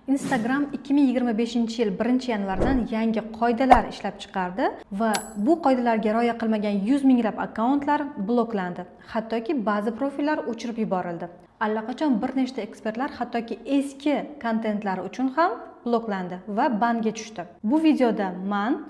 Instagram 2025 yil 1 yanvardan yangi qoidalar ishlab chiqardi va bu qoidalarga rioya qilmagan yuz minglab akkauntlar bloklandi, hattoki ba'zi profillar o'chirib yuborildi. Allaqachon bir nechta ekspertlar hattoki eski kontentlari uchun ham bloklandi va banga tushdi. Bu videoda man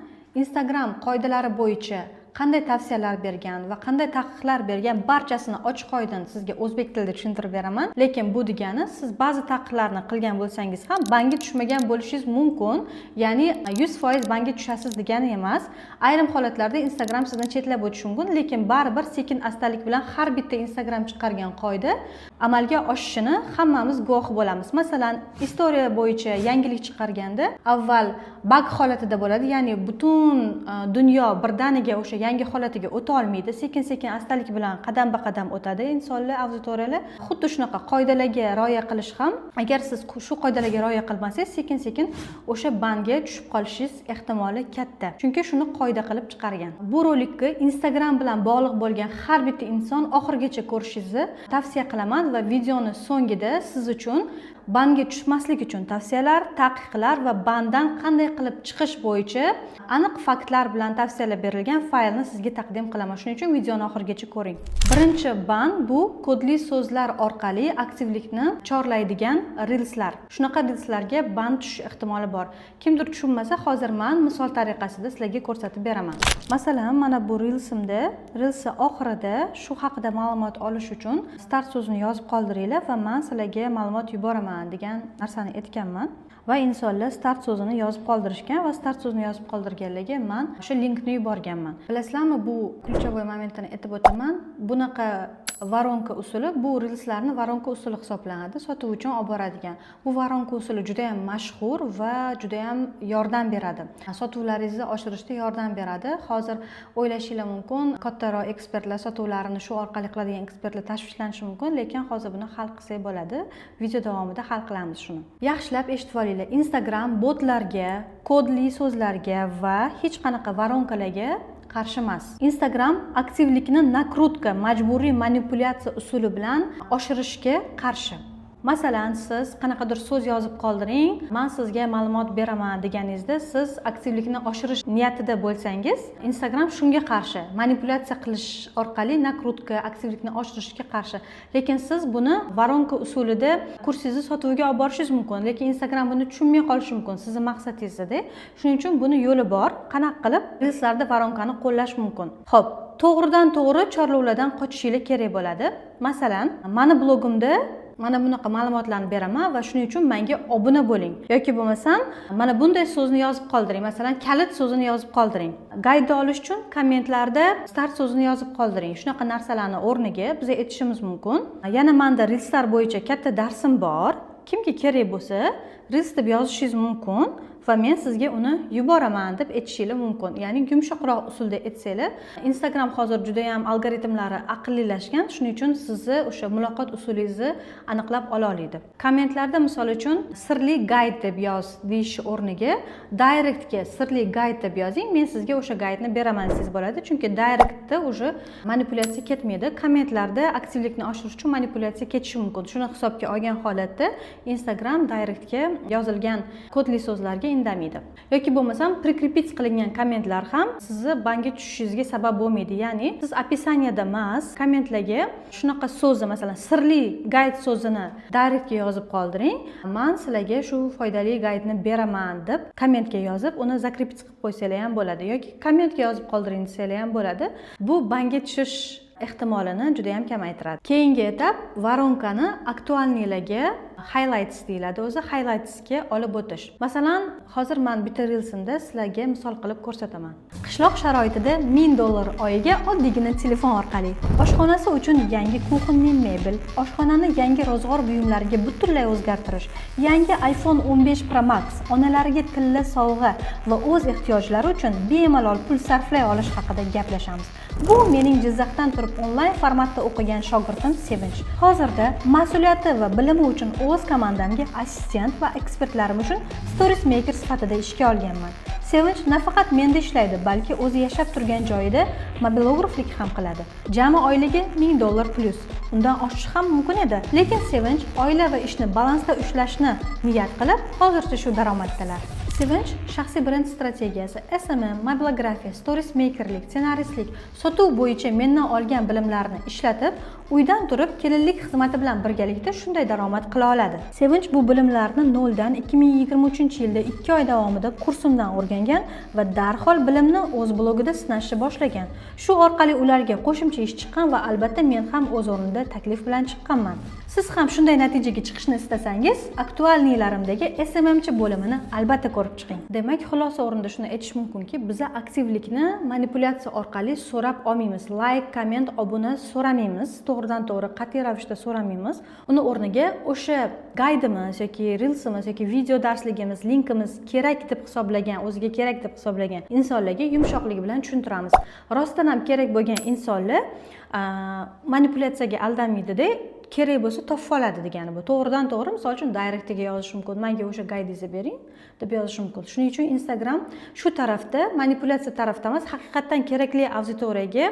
Instagram qoidalari bo'yicha qanday tavsiyalar bergan va qanday taqiqlar bergan, barchasini ochiq oydin sizga o'zbek tilida tushuntirib beraman. Lekin bu degani, siz ba'zi taqiqlarni qilgan bo'lsangiz ham, banga tushmagan bo'lishingiz mumkin, ya'ni 100% banga tushasiz degani emas. Ayrim holatlarda Instagram sizni chetlab o'tishi mumkin, lekin baribir sekin astalik bilan har bitta Instagram chiqargan qoida amalga oshishini hammamiz guvohi bo'lamiz. Masalan, история bo'yicha yangilik chiqarganda avval баг holatida bo'ladi, ya'ni butun dunyo birdaniga o'sha yangi holatiga o'ta olmaydi, sekin sekin astalik bilan, qadamba qadam o'tadi insonlar, auditoriyalar. Xuddi shunaqa qoidalarga rioya qilish ham, agar siz shu qoidalarga rioya qilmasangiz, sekin sekin o'sha banga tushib qolishingiz ehtimoli katta, chunki shuni qoida qilib chiqargan. Bu rolikni Instagram bilan bog'liq bo'lgan har bitta inson oxirigacha ko'rishingizni tavsiya qilaman va videoni so'ngida siz uchun banga tushmaslik uchun tavsiyalar, taqiqlar va bandan qanday qilib chiqish bo'yicha aniq faktlar bilan tavsiyalar berilgan faylni sizga taqdim qilaman. Shuning uchun videoni oxirigacha ko'ring. Birinchi ban bu kodli so'zlar orqali aktivlikni chorlaydigan reelslar. Shunaqa reelslarga ban tushish ehtimoli bor. Kimdir tushunmasa, hozir man misol tariqasida sizlarga ko'rsatib beraman. Masalan, mana bu reelsimda, reelsi oxirida shu haqida ma'lumot olish uchun "start" so'zini yozib qoldiringlar va man sizlarga ma'lumot yuboraman degan narsani aytganman va insonlar "start" so'zini yozib qoldirishgan va "start" so'zini yozib qoldirganlarga man o'sha linkni yuborganman. Bilasizlarmi, bu ключевой momentini aytib o'taman: bunaqa воронка usuli, bu reelslarni воронка usuli hisoblanadi, sotuv uchun olib boradigan. Bu воронка usuli juda yam mashhur va juda yam yordam beradi, sotuvlaringizni oshirishda yordam beradi. Hozir o'ylashinglar mumkin, kattaroq ekspertlar, sotuvlarini shu orqali qiladigan ekspertlar tashvishlanishi mumkin, lekin hozir buni hal qilsak bo'ladi, video davomida hal qilamiz shuni. Yaxshilab eshitib olinglar: Instagram botlarga, kodli so'zlarga va hech qanaqa воронка larga qarshi emas. Instagram aktivlikni накрутка, majburiy manipulyatsiya usuli bilan oshirishga qarshi. Masalan, siz qanaqadir so'z yozib qoldiring, man sizga ma'lumot beraman deganingizda, siz aktivlikni oshirish niyatida bo'lsangiz, Instagram shunga qarshi, manipulyatsiya qilish orqali, накрутка, aktivlikni oshirishga qarshi. Lekin siz buni воронка usulida kursingizni sotuviga olib borishingiz mumkin, lekin Instagram buni tushunmay qolishi mumkin, sizni maqsadingizni. Shuning uchun buni yo'li bor, qanaqa qilib reelslarda воронка ni qo'llash mumkin. Ho'p, to'g'ridan to'g'ri chorlovlardan qochishinglar kerak bo'ladi. Masalan, mani blogimda mana bunaqa ma'lumotlarni beraman va shuning uchun menga obuna bo'ling yoki bo'lmasam mana bunday so'zni yozib qoldiring, masalan, "kalit" so'zini yozib qoldiring, gaydni olish uchun kommentlarda "start" so'zini yozib qoldiring. Shunaqa narsalarni o'rniga biz aytishimiz mumkin: yana manda reelslar bo'yicha katta darsim bor, kimga kerak bo'lsa, "reels" deb yozishingiz mumkin va men sizga uni yuboraman, deb aytishinglar mumkin. Ya'ni yumshoqroq usulda aytsanglar, Instagram hozir judayam algoritmlari aqllilashgan, shuning uchun sizni o'sha muloqot usulingizni aniqlab ola oladi. Kommentlarda, misol uchun, "sirli gayd" deb yoz deyish o'rniga "directga sirli gayd deb yozing, men sizga o'sha gaydni beraman" desangiz bo'ladi, chunki directda уже manipulyatsiya ketmaydi. Kommentlarda aktivlikni oshirish uchun manipulyatsiya ketishi mumkin. Shuni hisobga olgan holatda Instagram directga yozilgan kodli so'zlarga indamaydi. Yoki bo'lmasam прикрепить qilingan kommentlar ham sizni banga tushishingizga sabab bo'lmaydi, ya'ni siz описание da emas, kommentlarga shunaqa so'zni, masalan, "sirli gayd" so'zini directga yozib qoldiring, man sizlarga shu foydali gaydni beraman deb kommentga yozib, uni закрепить qilib qo'ysanglar ham bo'ladi yoki kommentga yozib qoldiring desanglar ham bo'ladi. Bu banga tushish ehtimolini juda yam kamaytiradi. Keyingi etap воронка ni актуальный larga, highlights deyiladi o'zi, highlightsga olib o'tish. Masalan, hozir man bitta reelsimda sizlarga misol qilib ko'rsataman. Qishloq sharoitida 1000 dollar oyiga oddiygina telefon orqali. Oshxonasi uchun yangi кухонный mebel, oshxonani yangi ro'zg'or buyumlariga butunlay o'zgartirish, yangi iPhone 15 Pro Max, onalariga tilla sovg'a va o'z ehtiyojlari uchun bemalol pul sarflay olish haqida gaplashamiz. Bu mening Jizzaxdan turib onlayn formatda o'qigan shogirdim Sevinch. Hozirda mas'uliyati va bilimi uchun o'z komandamga assistent va ekspertlarim uchun stories maker sifatida ishga olganman. Sevinch nafaqat menda ishlaydi, balki o'zi yashab turgan joyida mobilograflik ham qiladi. Jami oyligi 1000 dollar plyus. Undan oshishi ham mumkin edi, lekin Sevinch oila va ishni balansda ushlashni niyat qilib, hozircha shu daromaddalar. Sevinch shaxsiy brend strategiyasi, SMM, mobilografiya, stories makerlik, ssenaristlik, sotuv bo'yicha mendan olgan bilimlarini ishlatib, uydan turib kelinlik xizmati bilan birgalikda shunday daromad qila oladi. Sevinch bu bilimlarni noldan 2023-yilda 2 oy davomida kursimdan o'rgangan va darhol bilimni o'z blogida sinashni boshlagan. Shu orqali ularga qo'shimcha ish chiqqan va albatta men ham o'z o'rnida taklif bilan chiqqanman. Siz ham shunday natijaga chiqishni istasangiz, актуальный larimdagi SMMchi bo'limini albatta ko'rib chiqing. Demak, xulosa o'rnida shuni aytish mumkinki, biza aktivlikni manipulyatsiya orqali so'rab olmaymiz. Layk, komment, obuna so'ramaymiz, to'g'ridan to'g'ri, qat'iy ravishda so'ramaymiz. Uni o'rniga o'sha gaydimiz yoki rilsimiz yoki video darsligimiz linkimiz kerak deb hisoblagan, o'ziga kerak deb hisoblagan insonlarga yumshoqlik bilan tushuntiramiz. Rostdan ham kerak bo'lgan insonlar manipulyatsiyaga aldanmaydida, kerak bo'lsa topib oladi degani bu. To'g'ridan to'g'ri, misol uchun, directiga yozishi mumkin, "Manga o'sha gaydingizni bering", deb yozishi mumkin. Shuning uchun Instagram shu tarafda, manipulyatsiya tarafda emas, haqiqatdan kerakli auditoriyaga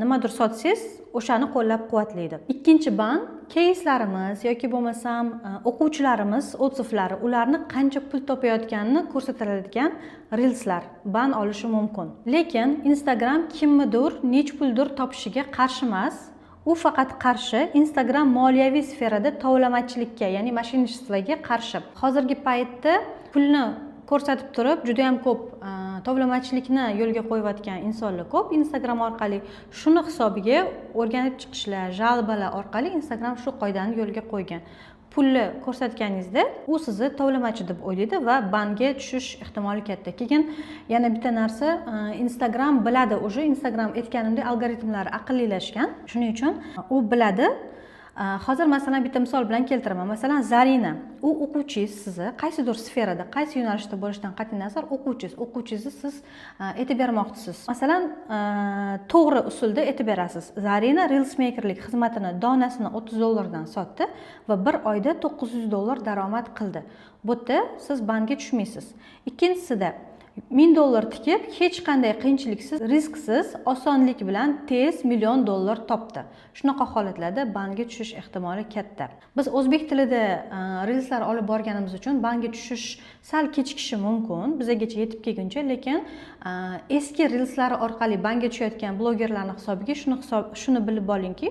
nimadir sotsangiz, o'shani qo'llab quvvatlaydi. Ikkinchi ban: keyslarimiz yoki bo'lmasam o'quvchilarimiz отзыв lari, ularni qancha pul topayotganini ko'rsatiladigan reelslar ban olishi mumkin. Lekin Instagram kimnidir nech puldir topishiga qarshi emas. U faqat qarshi Instagram moliyaviy sferada tovlamachilikka, ya'ni мошенничество ga qarshi. Hozirgi paytda pulni ko'rsatib turib juda yam ko'p tovlamachilikni yo'lga qo'yayotgan insonlar ko'p Instagram orqali. Shuni hisobiga o'rganib chiqishlar, жалоба lar orqali Instagram shu qoidani yo'lga qo'ygan. Pulni ko'rsatganingizda u sizni tovlamachi deb o'ylaydi va banga tushish ehtimoli katta. Keyin yana bitta narsa, Instagram biladi уже. Instagram, aytganimdek, algoritmlari aqllilashgan, shuning uchun u biladi. Hozir masalan bitta misol bilan keltiraman. Masalan, Zarina, u o'quvchingiz sizni qaysidir sferada, qaysi yo'nalishda bo'lishidan qat'iy nazar o'quvchingiz. O'quvchingizni siz aytib bermoqchisiz, masalan, to'g'ri usulda aytib berasiz: Zarina reelsmakerlik xizmatini donasini 30 dollardan sotdi va bir oyda 900 dollar daromad qildi. Bu yerda siz banga tushmaysiz. Ikkinchisida 1000 dollar tikib, hech qanday qiyinchiliksiz, risksiz, osonlik bilan tez million dollar topdi. Shunaqa holatlarda banga tushish ehtimoli katta. Biz o'zbek tilida reelslar olib borganimiz uchun banga tushish sal kechikishi mumkin, bizagacha yetib kelguncha. Lekin eski reelslari orqali banga tushayotgan blogerlarni hisobiga shuni bilib olingki,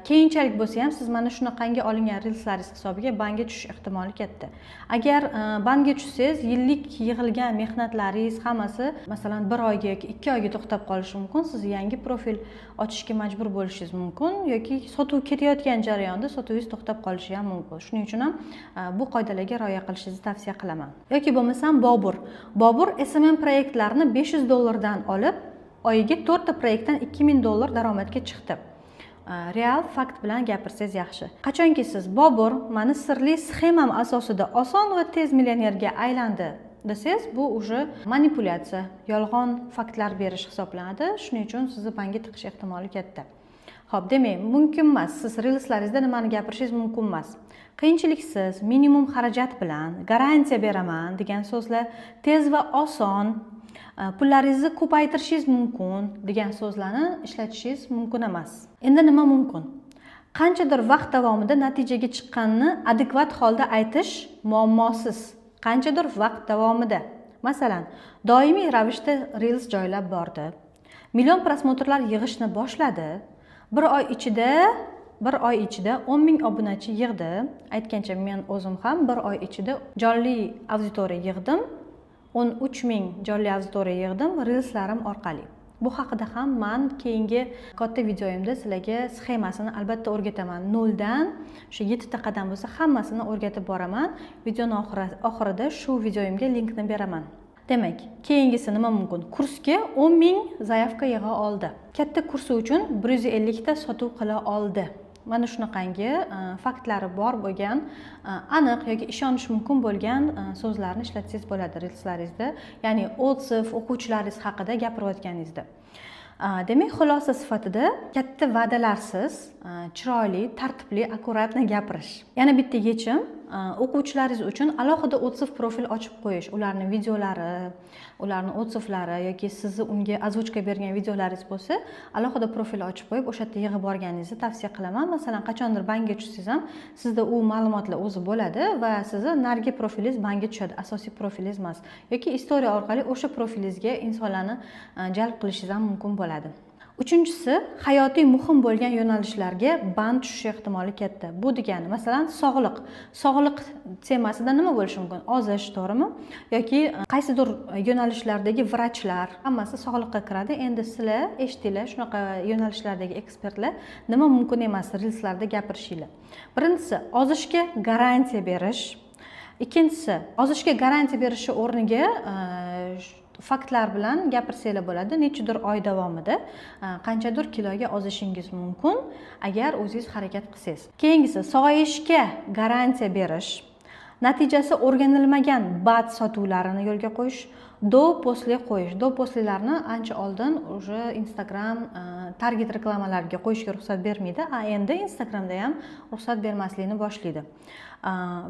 keyinchalik bo'lsa ham siz mana shunaqangi olingan reelslaringiz hisobiga banga tushish ehtimoli katta. Agar banga tushsangiz, yillik yig'ilgan mehnatlaringiz hammasi, masalan, bir oyga yoki 2 oyga to'xtab qolishi mumkin. Siz yangi profil ochishga majbur bo'lishingiz mumkin yoki sotuv ketayotgan jarayonda sotuvingiz to'xtab qolishi ham mumkin. Shuning uchun ham bu qoidalarga rioya qilishingizni tavsiya qilaman. Yoki bo'lmasam Bobur. Bobur SMM proyektlarini 500 dollardan olib, oyiga to'rtta proyektdan 2000 dollar daromadga chiqdi. Real fakt bilan gapirsangiz yaxshi. Qachonki siz "Bobur mani sirli sxemam asosida oson va tez millionerga aylandi" desangiz, bu уже manipulyatsiya, yolg'on faktlar berish hisoblanadi. Shuning uchun sizni banga tiqish ehtimoli katta. Ho'p, demak, mumkin emas. Siz reelslaringizda nimani gapirishingiz mumkin emas? Qiyinchiliksiz, minimum xarajat bilan, garantiya beraman degan so'zlar, tez va oson, pullaringizni ko'paytirishingiz mumkin degan so'zlarni ishlatishingiz mumkin emas. Endi nima mumkin? Qanchadir vaqt davomida natijaga chiqqanini adekvat holda aytish muammosiz. Qanchadir vaqt davomida, masalan, doimiy ravishda reels joylab bordi, million просмотр lar yig'ishni boshladi, bir oy ichida 10 000 obunachi yig'di. Aytgancha, men o'zim ham bir oy ichida jonli auditoriya yig'dim, 13 000 jonli auditoriya yig'dim reelslarim orqali. Bu haqida ham man keyingi katta videoyimda sizlarga sxemasini albatta o'rgataman. Noldan o'sha yettita qadam bo'lsa, hammasini o'rgatib boraman. Videoni oxirida shu videoyimga linkni beraman. Demak, keyingisi nima mumkin? Kursga 10 000 заявка yig'a oldi, katta kursi uchun 150 ta sotuv qila oldi. Mana shunaqangi faktlari bor bo'lgan, aniq yoki ishonish mumkin bo'lgan so'zlarni ishlatsangiz bo'ladi reelslaringizda, ya'ni отзыв, o'quvchilaringiz haqida gapirayotganingizda. Demak, xulosa sifatida katta va'dalarsiz, chiroyli, tartibli, аккуратно gapirish. Yana bitta yechim. O'quvchilaringiz uchun alohida отзыв profil ochib qo'yish, ularni videolari, ularni отзыв lari yoki sizni unga озвучка bergan videolaringiz bo'lsa, alohida profil ochib qo'yib, o'sha yerda yig'ib borganingizni tavsiya qilaman. Masalan, qachondir banga tushsangiz ham, sizda u ma'lumotlar o'zi bo'ladi va sizni narigi profilingiz banga tushadi, asosiy profilingiz emas. Yoki история orqali o'sha profilingizga insonlarni jalb qilishingiz ham mumkin bo'ladi. Uchinchisi, hayotiy muhim bo'lgan yo'nalishlarga ban tushishi ehtimoli katta. Bu degani, masalan, sog'liq. Sog'liq temasida nima bo'lishi mumkin? Ozish, to'g'rimi? Yoki qaysidir yo'nalishlardagi vrachlar, hammasi sog'liqqa kiradi. Endi sizlar eshitinglar, shunaqa yo'nalishlardagi ekspertlar nima mumkin emas reelslarda gapirishinglar. Birinchisi, ozishga garantiya berish. Ikkinchisi, ozishga garantiya berishi o'rniga faktlar bilan gapirsanglar bo'ladi. Nechadir oy davomida qanchadir kiloga ozishingiz mumkin, agar o'zingiz harakat qilsangiz. Keyingisi, sog'ayishga garantiya berish, natijasi o'rganilmagan БАД sotuvlarini yo'lga qo'yish, до после qo'yish. До после larni ancha oldin уже Instagram target reklamalarga qo'yishga ruxsat bermaydi, a endi Instagramda ham ruxsat bermaslikni boshlaydi.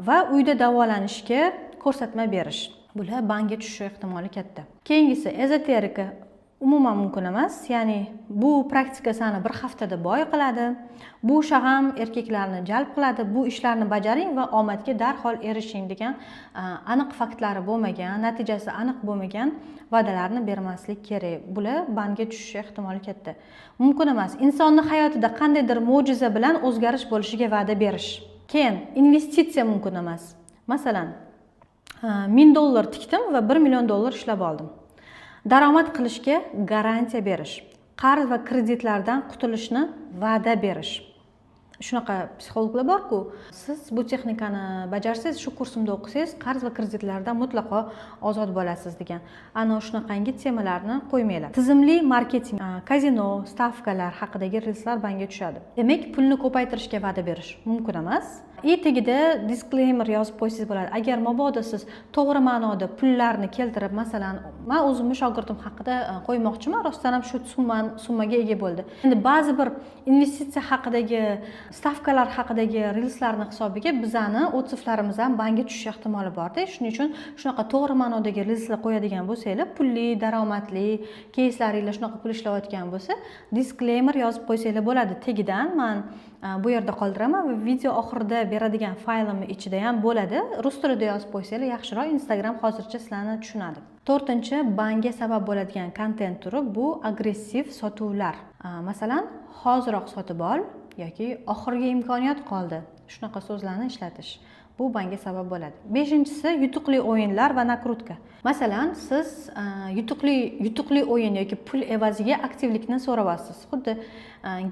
Va uyda davolanishga ko'rsatma berish, bular banga tushishi ehtimoli katta. Keyingisi, ezoterika umuman mumkin emas, ya'ni bu praktika sani bir haftada boy qiladi, bu shag'am erkaklarni jalb qiladi, bu ishlarni bajaring va omadga darhol erishing degan aniq faktlari bo'lmagan, natijasi aniq bo'lmagan va'dalarni bermaslik kerak. Bular banga tushishi ehtimoli katta. Mumkin emas insonni hayotida qandaydir mo'jiza bilan o'zgarish bo'lishiga va'da berish. Keyin investitsiya mumkin emas. Masalan, 1000 dollar tikdim va 1 million dollar ishlab oldim. Daromad qilishga garantiya berish, qarz va kreditlardan qutulishni va'da berish. Shunaqa psixologlar borku, siz bu texnikani bajarsangiz, shu kursimda o'qisangiz, qarz va kreditlardan mutlaqo ozod bo'lasiz degan, ana shunaqangi temalarni qo'ymanglar. Tizimli marketing, kazino, stavkalar haqidagi reelslar banga tushadi. Demak, pulni ko'paytirishga va'da berish mumkin emas. И tagida disclaimer yozib qo'ysangiz bo'ladi. Agar mabodo siz to'g'ri ma'noda pullarni keltirib, masalan, man o'zimni shogirdim haqida qo'ymoqchiman, rostdan ham shu summaga ega bo'ldi. Endi ba'zi bir investitsiya haqidagi, stavkalar haqidagi reelslarni hisobiga bizani отзыв larimiz ham banga tushishi ehtimoli borda. Shuning uchun shunaqa to'g'ri ma'nodagi reelslar qo'yadigan bo'lsanglar, pulli, daromadli keyslaringlar shunaqa pul ishlayotgan bo'lsa, disclaimer yozib qo'ysanglar bo'ladi tagidan. Man bu yerda qoldiraman va video oxirida beradigan faylimni ichida ham bo'ladi. Rus tilida yozib qo'ysanglar yaxshiroq, Instagram hozircha sizlarni tushunadi. To'rtinchi banga sabab bo'ladigan kontent turi bu agressiv sotuvlar. Masalan, hoziroq sotib ol yoki oxirgi imkoniyat qoldi, shunaqa so'zlarni ishlatish, bu banga sabab bo'ladi. Beshinchisi, yutuqli o'yinlar va накрутка. Masalan, siz yutuqli o'yin yoki pul evaziga aktivlikni so'rayapsiz. Xuddi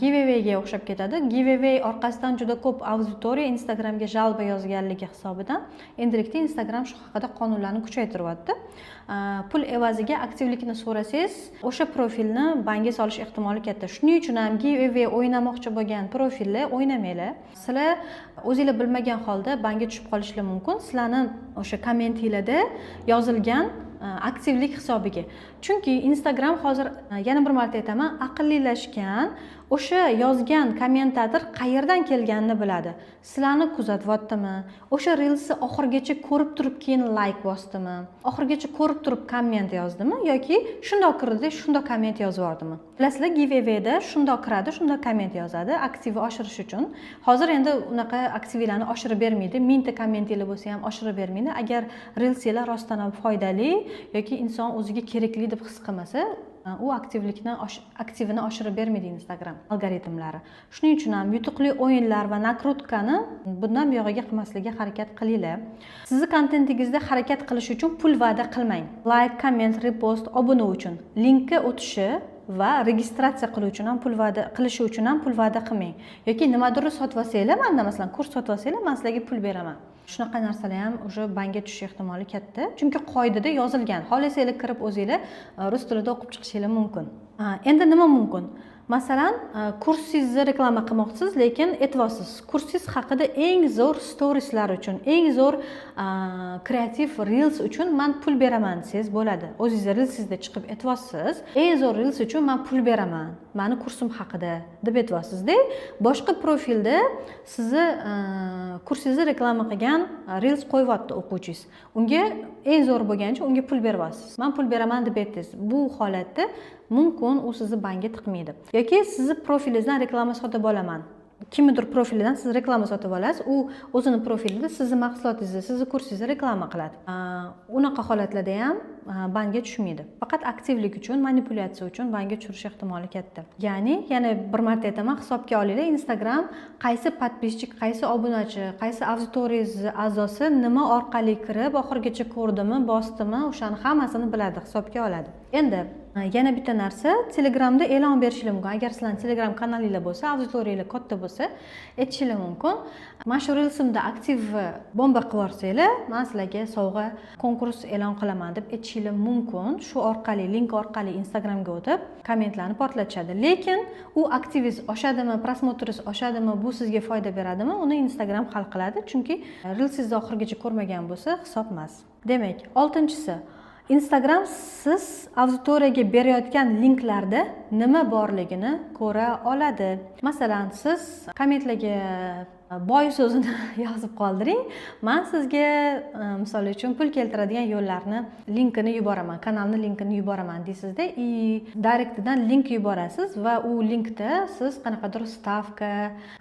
giveawayga o'xshab ketadi. Giveaway orqasidan juda ko'p auditoriya Instagramga жалоба yozganligi hisobidan endilikda Instagram shu haqida qonunlarni kuchaytiryapti. Pul evaziga aktivlikni so'rasangiz, o'sha profilni banga solish ehtimoli katta. Shuning uchun ham giveaway o'ynamoqchi bo'lgan profillar o'ynamanglar. Sizlar o'zinglar bilmagan holda banga tushib qolishlar mumkin, sizlarni o'sha kommentinglarda yozilgan aktivlik hisobiga. Chunki Instagram hozir, yana bir marta aytaman, aqllilashgan. O'sha yozgan kommentator qayerdan kelganini biladi. Sizlarni kuzatyaptimi, o'sha reelsni oxirigacha ko'rib turib keyin layk bosdimi, oxirigacha ko'rib turib komment yozdimi yoki shundoq kirdida shundoq komment yozib yubordimi. Bilasizlar, giveawayda shundoq kiradi, shundoq komment yozadi aktivi oshirish uchun. Hozir endi unaqa aktivlarni oshirib bermaydi, 1000 ta kommentinglar bo'lsa ham oshirib bermaydi, agar reelsinglar rostdan ham foydali yoki inson o'ziga kerakli deb his qilmasa, u aktivlikni aktivini oshirib bermaydi Instagram algoritmlari. Shuning uchun ham yutuqli o'yinlar va накрутка ni bundan buyog'iga qilmaslikka harakat qilinglar. Sizni kontentingizda harakat qilish uchun pul va'da qilmang. Layk, komment, repost, obuna uchun, linkka o'tishi va registratsiya qilish uchun ham pul va'da qilishi uchun ham pul va'da qilmang. Yoki nimadir sotib olsanglar, manda masalan kurs sotib olsanglar, man sizlarga pul beraman, shunaqa narsalar ham уже banga tushish ehtimoli katta, chunki qoidada yozilgan. Xohlasanglar, kirib o'zinglar rus tilida o'qib chiqishinglar mumkin. Endi nima mumkin? Masalan, kursingizni reklama qilmoqchisiz, lekin aytyapsiz, kursingiz haqida eng zo'r storieslar uchun, eng zo'r kreativ reels uchun man pul beraman desangiz bo'ladi. O'zingizni reelsingizda chiqib aytyapsiz, eng zo'r reels uchun man pul beraman, mani kursim haqida deb aytyapsizda. Boshqa profilda sizni kursingizni reklama qilgan reels qo'yyapti o'quvchingiz. Unga eng zo'r bo'lgani uchun unga pul beryapsiz. Man pul beraman deb aytdingiz. Bu holatda mumkin u sizni banga tiqmaydi. Yoki sizni profilingizdan reklama sotib olaman. Kimnidir profilidan siz reklama sotib olasiz, u o'zini profilida sizni mahsulotingizni, sizni kursingizni reklama qiladi. Unaqa holatlarda ham banga tushmaydi. Faqat aktivlik uchun, manipulyatsiya uchun banga tushirish ehtimoli katta. Ya'ni yana bir marta aytaman, hisobga olinglar, Instagram qaysi подписчик, qaysi obunachi, qaysi auditoriyangiz a'zosi nima orqali kirib, oxirigacha ko'rdimi, bosdimi, o'shani hammasini biladi, hisobga oladi. Endi yana bitta narsa, Telegramda e'lon berishinglar mumkin. Agar sizlarning Telegram kanalinglar bo'lsa, auditoriyanglar katta bo'lsa, aytishinglar mumkin. Mana shu reelsimda aktiv bomba qilib yuborsanglar, man sizlarga sovg'a, konkurs e'lon qilaman deb aytishinglar mumkin. Shu orqali, link orqali Instagramga o'tib, kommentlarni portlatishadi. Lekin u aktivingiz oshadimi, просмотр ingiz oshadimi, bu sizga foyda beradimi, uni Instagram hal qiladi. Chunki reelsingizni oxirigacha ko'rmagan bo'lsa, hisob emas. Demak, oltinchisi, Instagram siz auditoriyaga berayotgan linklarda nima borligini ko'ra oladi. Masalan, siz kommentlarga boy so'zini yozib qoldiring, man sizga misol uchun pul keltiradigan yo'llarni linkini yuboraman, kanalni linkini yuboraman deysizda и direktidan link yuborasiz va u linkda siz qanaqadir stavka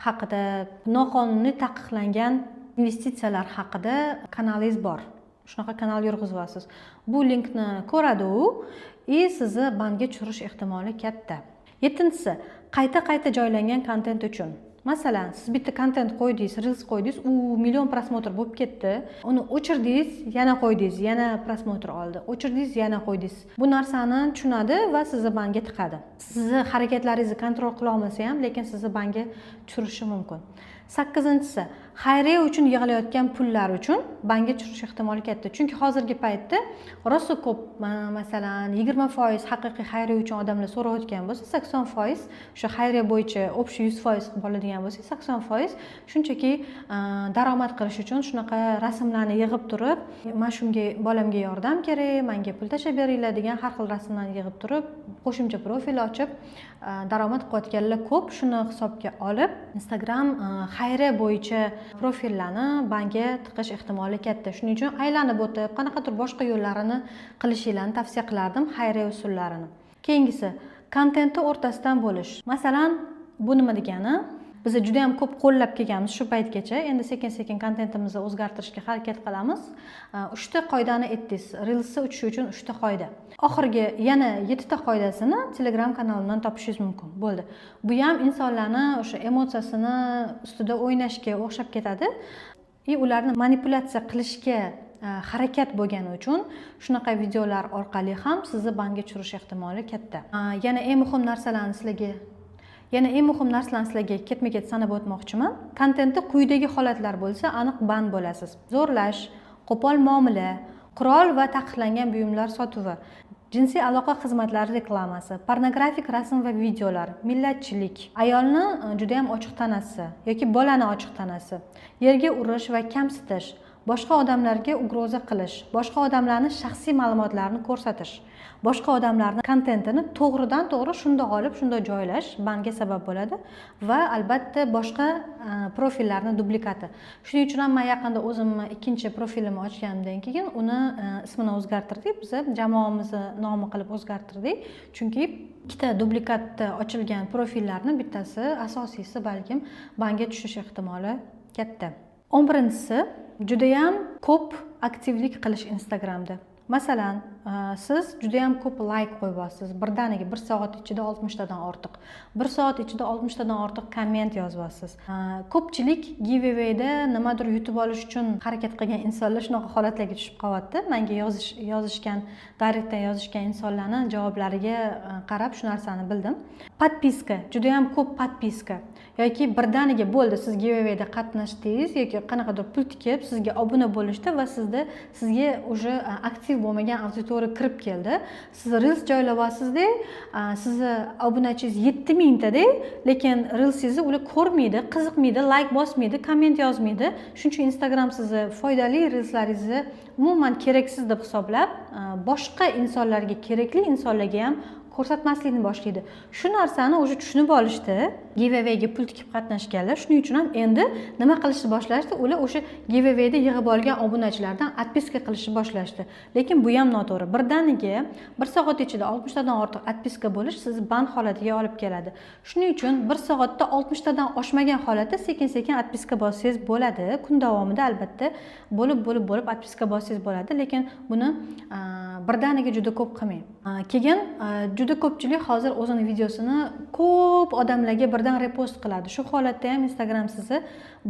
haqida, noqonuniy taqiqlangan investitsiyalar haqida kanalingiz bor, shunaqa kanal yurg'izyapsiz. Bu linkni ko'radi u и sizni banga tushirish ehtimoli katta. Yettinchisi, qayta qayta joylangan kontent uchun. Masalan, siz bitta kontent qo'ydingiz, reels qo'ydingiz, u million просмотр bo'lib ketdi. Uni o'chirdingiz, yana qo'ydingiz, yana просмотр oldi, o'chirdingiz, yana qo'ydingiz. Bu narsani tushunadi va sizni banga tiqadi. Sizni harakatlaringizni контроль qila olmasa ham, lekin sizni banga tushirishi mumkin. Sakkizinchisi, xayriya uchun yig'ilayotgan pullar uchun banga tushirish ehtimoli katta. Chunki hozirgi paytda rosa ko'p, masalan, 20% haqiqiy xayriya uchun odamlar so'rayotgan bo'lsa, 80% o'sha xayriya bo'yicha, общий 100% qilib oladigan bo'lsak, 80% shunchaki daromad qilish uchun shunaqa rasmlarni yig'ib turib, mana shunga bolamga yordam kerak, manga pul tashlab beringlar degan har xil rasmlarni yig'ib turib, qo'shimcha profil ochib daromad qilayotganlar ko'p. Shuni hisobga olib, Instagram xayriya bo'yicha profillarni banga tiqish ehtimoli katta. Shuning uchun aylanib o'tib, qanaqadir boshqa yo'llarini qilishinglarni tavsiya qilardim, xayriya usullarini. Keyingisi, kontentni o'rtasidan bo'lish. Masalan, bu nima degani? Biz juda yam ko'p qo'llab kelganmiz shu paytgacha, endi sekin sekin kontentimizni o'zgartirishga harakat qilamiz. Uchta qoidani aytdingiz, reelsni uchishi uchun uchta qoida. Oxirgi yana yettita qoidasini Telegram kanalimdan topishingiz mumkin. Bo'ldi, bu ham insonlarni o'sha emotsiyasini ustida o'ynashga o'xshab ketadi и ularni manipulyatsiya qilishga harakat bo'lgani uchun shunaqa videolar orqali ham sizni banga tushirish ehtimoli katta. Yana eng muhim narsalarni sizlarga ketma ket sanab o'tmoqchiman. Kontentda quyidagi holatlar bo'lsa, aniq ban bo'lasiz: zo'rlash, qo'pol muomala, qurol va taqiqlangan buyumlar sotuvi, jinsiy aloqa xizmatlari reklamasi, pornografik rasm va videolar, millatchilik, ayolni judayam ochiq tanasi yoki bolani ochiq tanasi, yerga urish va kamsitish, boshqa odamlarga угроза qilish, boshqa odamlarni shaxsiy ma'lumotlarini ko'rsatish, boshqa odamlarni kontentini to'g'ridan to'g'ri shundoq olib, shundoq joylash banga sabab bo'ladi va albatta boshqa profillarni dublikati. Shuning uchun ham man yaqinda o'zimni ikkinchi profilimni ochganimdan keyin uni ismini o'zgartirdik, biza jamoamizni nomi qilib o'zgartirdik, chunki ikkita dublikatda ochilgan profillarni bittasi, asosiysi balkim banga tushish ehtimoli katta. 11inchisi, judayam ko'p aktivlik qilish Instagramda. Masalan, siz judayam ko'p layk qo'yyapsiz birdaniga, bir soat ichida 60tadan ortiq, bir soat ichida 60tadan ortiq komment yozyapsiz. Ko'pchilik giveawayda nimadir yutib olish uchun harakat qilgan insonlar shunaqa holatlarga tushib qolyapti. Manga yozishgan, direktdan yozishgan insonlarni javoblariga qarab shu narsani bildim. Подписка, judayam ko'p подписка yoki birdaniga bo'ldi, siz giveawayda qatnashdingiz yoki qanaqadir pul tikib sizga obuna bo'lishdi va sizda sizga уже aktiv bo'lmagan auditoriya to'g'ri kirib keldi. Siz reels joylayapsizda, sizni obunachingiz 7000 tada, lekin reelsingizni ular ko'rmaydi, qiziqmaydi, layk bosmaydi, komment yozmaydi. Shuning uchun Instagram sizni foydali reelslaringizni umuman keraksiz deb hisoblab, boshqa insonlarga, kerakli insonlarga ham ko'rsatmaslikni boshlaydi. Shu narsani уже tushunib olishdi giveawayga pul tikib qatnashganlar. Shuning uchun ham endi nima qilishni boshlashdi? Ular o'sha giveawayda yig'ib olgan obunachilardan отписка qilishni boshlashdi. Lekin bu ham noto'g'ri. Birdaniga bir soat ichida 60 tadan ortiq отписка bo'lish sizni ban holatiga olib keladi. Shuning uchun bir soatda 60 tadan oshmagan holatda sekin sekin отписка bossangiz bo'ladi. Kun davomida albatta bo'lib bo'lib bo'lib отписка bossangiz bo'ladi, lekin buni birdaniga juda ko'p qilmang. Keyin juda ko'pchilik hozir o'zini videosini ko'p odamlarga birdan repost qiladi. Shu holatda ham Instagram sizni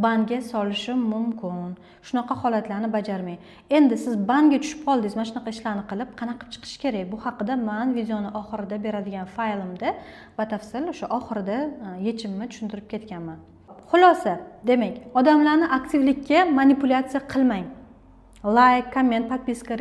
banga solishi mumkin. Shunaqa holatlarni bajarmang. Endi siz banga tushib qoldingiz mana shunaqa ishlarni qilib, qanaqa qilib chiqish kerak, bu haqida man videoni oxirida beradigan faylimda batafsil o'sha oxirida yechimni tushuntirib ketganman. Xulosa, demak, odamlarni aktivlikka manipulyatsiya qilmang. Layk, komment, подписка,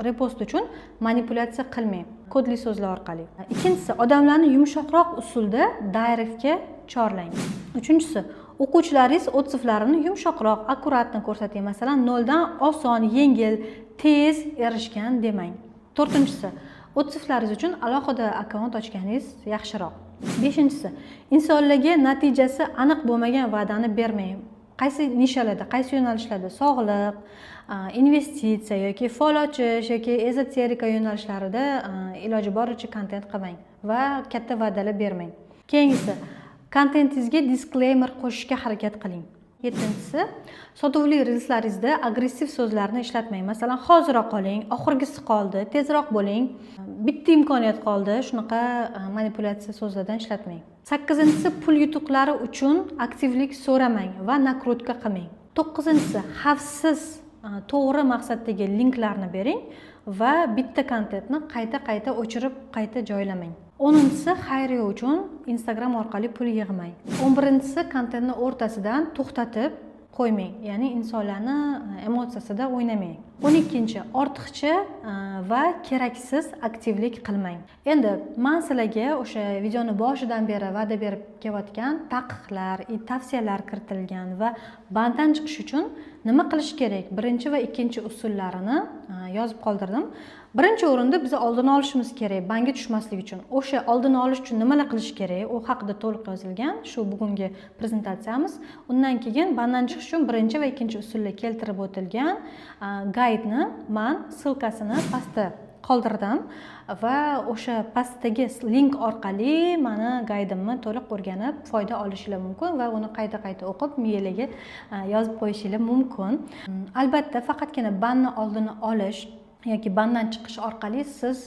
repost uchun manipulyatsiya qilmang kodli so'zlar orqali. Ikkinchisi, odamlarni yumshoqroq usulda directga chorlang. Uchinchisi, o'quvchilaringiz отзыв larini yumshoqroq, аккуратно ko'rsating. Masalan, noldan oson, yengil, tez erishgan demang. To'rtinchisi, отзыв laringiz uchun alohida akkaunt ochganingiz yaxshiroq. Beshinchisi, insonlarga natijasi aniq bo'lmagan va'dani bermang. Qaysi nishalarda, qaysi yo'nalishlarda, sog'liq, investitsiya yoki fol ochish yoki ezoterika yo'nalishlarida iloji boricha kontent qilmang va katta va'dalar bermang. Keyingisi, kontentingizga disclaimer qo'shishga harakat qiling. Yettinchisi, sotuvli reelslaringizda agressiv so'zlarni ishlatmang. Masalan, hoziroq oling, oxirgisi qoldi, tezroq bo'ling, bitta imkoniyat qoldi, shunaqa manipulyatsiya so'zlardan ishlatmang. Sakkizinchisi, pul yutuqlari uchun aktivlik so'ramang va накрутка qilmang. To'qqizinchisi, xavfsiz, to'g'ri maqsaddagi linklarni bering va bitta kontentni qayta qayta o'chirib, qayta joylamang. 10-inchisi, xayriya uchun Instagram orqali pul yig'mang. 11-inchisi, kontentni o'rtasidan to'xtatib qo'ymang, ya'ni insonlarni emotsiyasida o'ynamang. 12-, ortiqcha va keraksiz aktivlik qilmang. Endi man sizlarga o'sha videoni boshidan beri va'da berib kelayotgan taqiqlar и tavsiyalar kiritilgan va bandan chiqish uchun nima qilish kerak, birinchi va ikkinchi usullarini yozib qoldirdim. Birinchi o'rinda biz oldini olishimiz kerak banga tushmaslik uchun. O'sha oldini olish uchun nimalar qilish kerak, u haqida to'liq yozilgan shu bugungi prezentatsiyamiz. Undan keyin bandan chiqish uchun birinchi va ikkinchi usullar keltirib o'tilgan gaydni man ссылка sini pastda qoldirdim va o'sha pastdagi link orqali mani gaydimni to'liq o'rganib, foyda olishinglar mumkin va uni qayta qayta o'qib, miyanglarga yozib qo'yishinglar mumkin. Albatta, faqatgina banni oldini olish yoki bandan chiqish orqali siz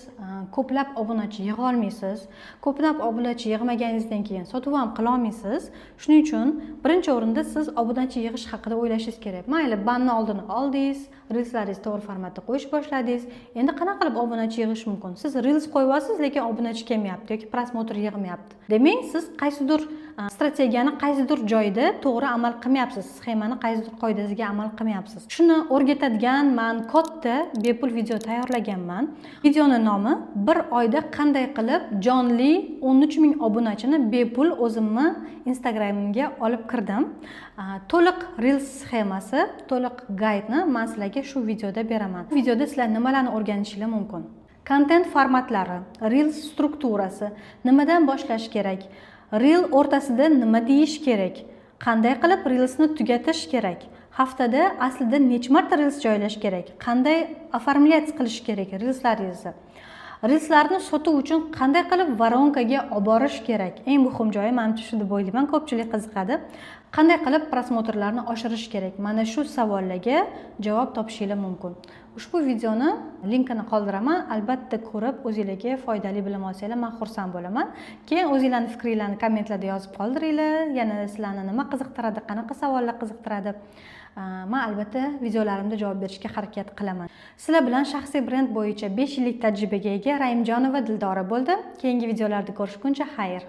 ko'plab obunachi yig'a olmaysiz. Ko'plab obunachi yig'maganingizdan keyin sotuv ham qilolmaysiz. Shuning uchun birinchi o'rinda siz obunachi yig'ish haqida o'ylashingiz kerak. Mayli, banni oldini oldingiz, reelslaringizni to'g'ri formatda qo'yish boshladingiz, endi qanaqa qilib obunachi yig'ish mumkin? Siz reels qo'yyapsiz, lekin obunachi kelmayapti yoki просмотр yig'mayapti. Demak, siz qaysidir strategiyani qaysidir joyda to'g'ri amal qilmayapsiz, sxemani qaysidir qoidasiga amal qilmayapsiz. Shuni o'rgatadigan man katta bepul video tayyorlaganman. Videoni nomi "Bir oyda qanday qilib jonli 13 000 obunachini bepul o'zimni Instagramimga olib kirdim". To'liq reels sxemasi, to'liq gaydni man sizlarga shu videoda beraman. Videoda sizlar nimalarni o'rganishinglar mumkin? Kontent formatlari, reels strukturasi, nimadan boshlash kerak, reel o'rtasida nima deyish kerak, qanday qilib reelsni tugatish kerak, haftada aslida necha marta reels joylash kerak, qanday оформлять qilish kerak reelslaringizni, reelslarni sotuv uchun qanday qilib воронка ga olib borish kerak, eng muhim joyi manimcha shu deb o'ylayman, ko'pchilik qiziqadi, qanday qilib просмотр larni oshirish kerak, mana shu savollarga javob topishinglar mumkin. Ushbu videoni linkini qoldiraman, albatta ko'rib, o'zinglarga foydali bilim olsanglar, man xursand bo'laman. Keyin o'zinglarni fikringlarni kommentlarda yozib qoldiringlar. Yana sizlarni nima qiziqtiradi, qanaqa savollar qiziqtiradi, man albatta videolarimda javob berishga harakat qilaman. Sizlar bilan shaxsiy brend bo'yicha 5 yillik tajribaga ega Raimjonova Dildora bo'ldi. Keyingi videolarda ko'rishguncha xayr.